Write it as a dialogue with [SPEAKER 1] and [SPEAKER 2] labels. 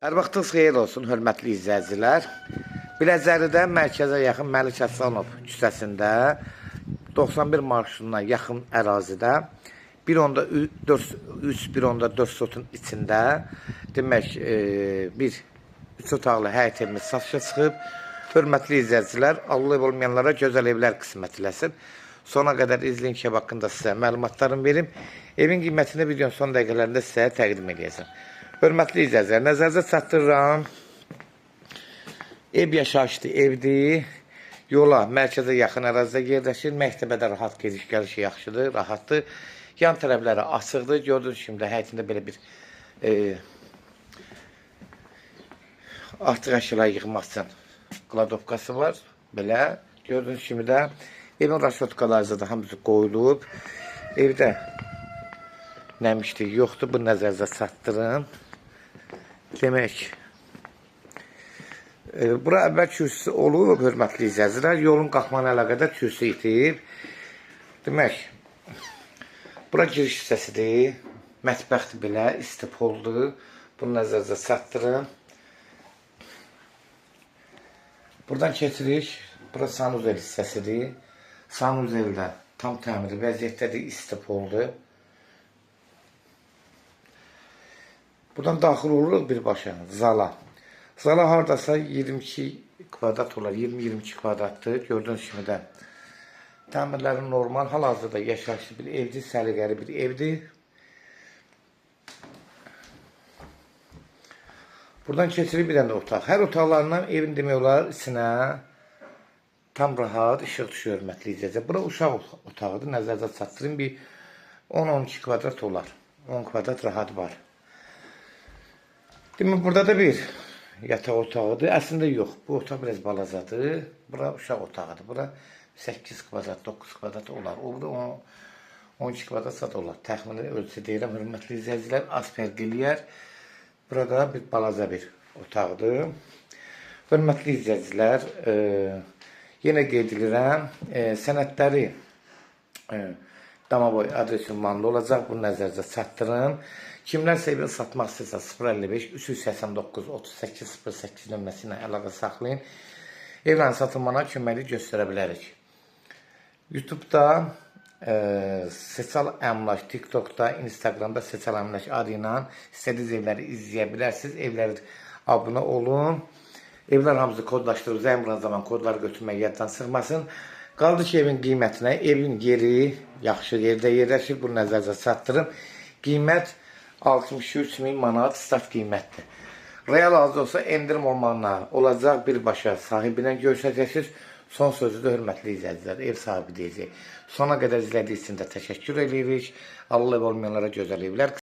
[SPEAKER 1] Hər vaxtınız xeyir olsun, hörmətli izləyicilər. Biləcəridə mərkəzə yaxın Məlik Həsənov küçəsində 91 marşrutuna yaxın ərazidə 1.4 3 1.4 sotun içində demək bir 3 otaqlı həyət evimiz satışa çıxıb. Hörmətli izləyicilər, Allah ev olmayanlara gözəl evlər qismət eləsin. Sona qədər izləyin ki, haqqında sizə məlumatlarımı verim. Evin qiymətini videonun son dəqiqələrində sizə təqdim eləyəcəm. Hörmətli izləyicilər, nəzərinizə çatdırıram. Ev yaşayışlı evdir. Yola, mərkəzə yaxın ərazidə yerləşir. Məktəbə də rahat gediş gəlişi yaxşıdır, rahatdır. Yan tərəfləri açıqdır. Gördüyünüz kimi də həyətində belə bir artıq əşyalar yığmaq üçün qladovkası var. Belə gördüyünüz kimi də evin raşotkaları da hamısı qoyulub. Evdə nəmişlik yoxdur. Bu nəzərinizə çatdırın. Demək, bura əvvəl kürsüsü olub, hörmətli izləyicilər. Yolun qalxmanı əlaqədar kürsü itib. Demək, bura giriş hissəsidir. Mətbəxdir belə, istipoldur. Bunu nəzərinizə çatdırın. Buradan keçirik. Bura sanuzel hissəsidir. Sanuzel də tam təmiri vəziyyətdədir, istipoldur. Buradan daxil oluruq birbaşa zala. Zala hardasa 22 kvadrat olar, 20-22 kvadratdır. Gördüyünüz kimi də təmirləri normal, hal-hazırda yaşayışlı bir evdir, səliqəli bir evdir. Buradan keçirik bir dənə də otaq. Hər otaqlarından evin demək olar içinə tam rahat işıq düşür, hörmətli izləyicilər. Bura uşaq otağıdır, nəzərdə çatdırın. Bir 10-12 kvadrat olar. 10 kvadrat rahat var. Demək, burada da bir yataq otağıdır. Əslində yox, bu otaq biraz balacadır. Bura uşaq otağıdır. Bura 8 kvadrat, 9 kvadrat olar. O burada 12 kvadrat zad olar. Təxmini ölçü deyirəm, hörmətli izləyicilər, az fərq eləyər. Burada bir balaca bir otaqdır. Hörmətli izləyicilər, yenə qeyd edirəm, sənədləri Damaboy adres ünvanlı olacaq. Bunu nəzərinizə çatdırın. Kimlərsə evini satmaq istəyirsə 055 389 38 08 nömrəsi ilə əlaqə saxlayın. Evlərin satılmağına köməklik göstərə bilərik. YouTube'da Seçal Əmlak, TikTok'da, Instagram'da Seçal Əmlak adı ilə istədiyiniz evləri izləyə bilərsiniz. Evlərə abunə olun. Evlər hamısı kodlaşdırıb, zəng vuran zaman kodları götürmək yaddan çıxmasın. Qaldı ki, evin qiymətinə, evin yeri yaxşı yerdə yerləşir. Bunu nəzərinizə çatdırın. Qiymət 63 min manat start qiymətdir. Real alıcı olsa endirim olmağına olacaq, birbaşa sahibi ilə görüşəcəksiniz. Son sözü də hörmətli izləyicilər, ev sahibi deyəcək. Sona qədər izlədiyiniz üçün də təşəkkür edirik. Allah ev olmayanlara gözəl evlər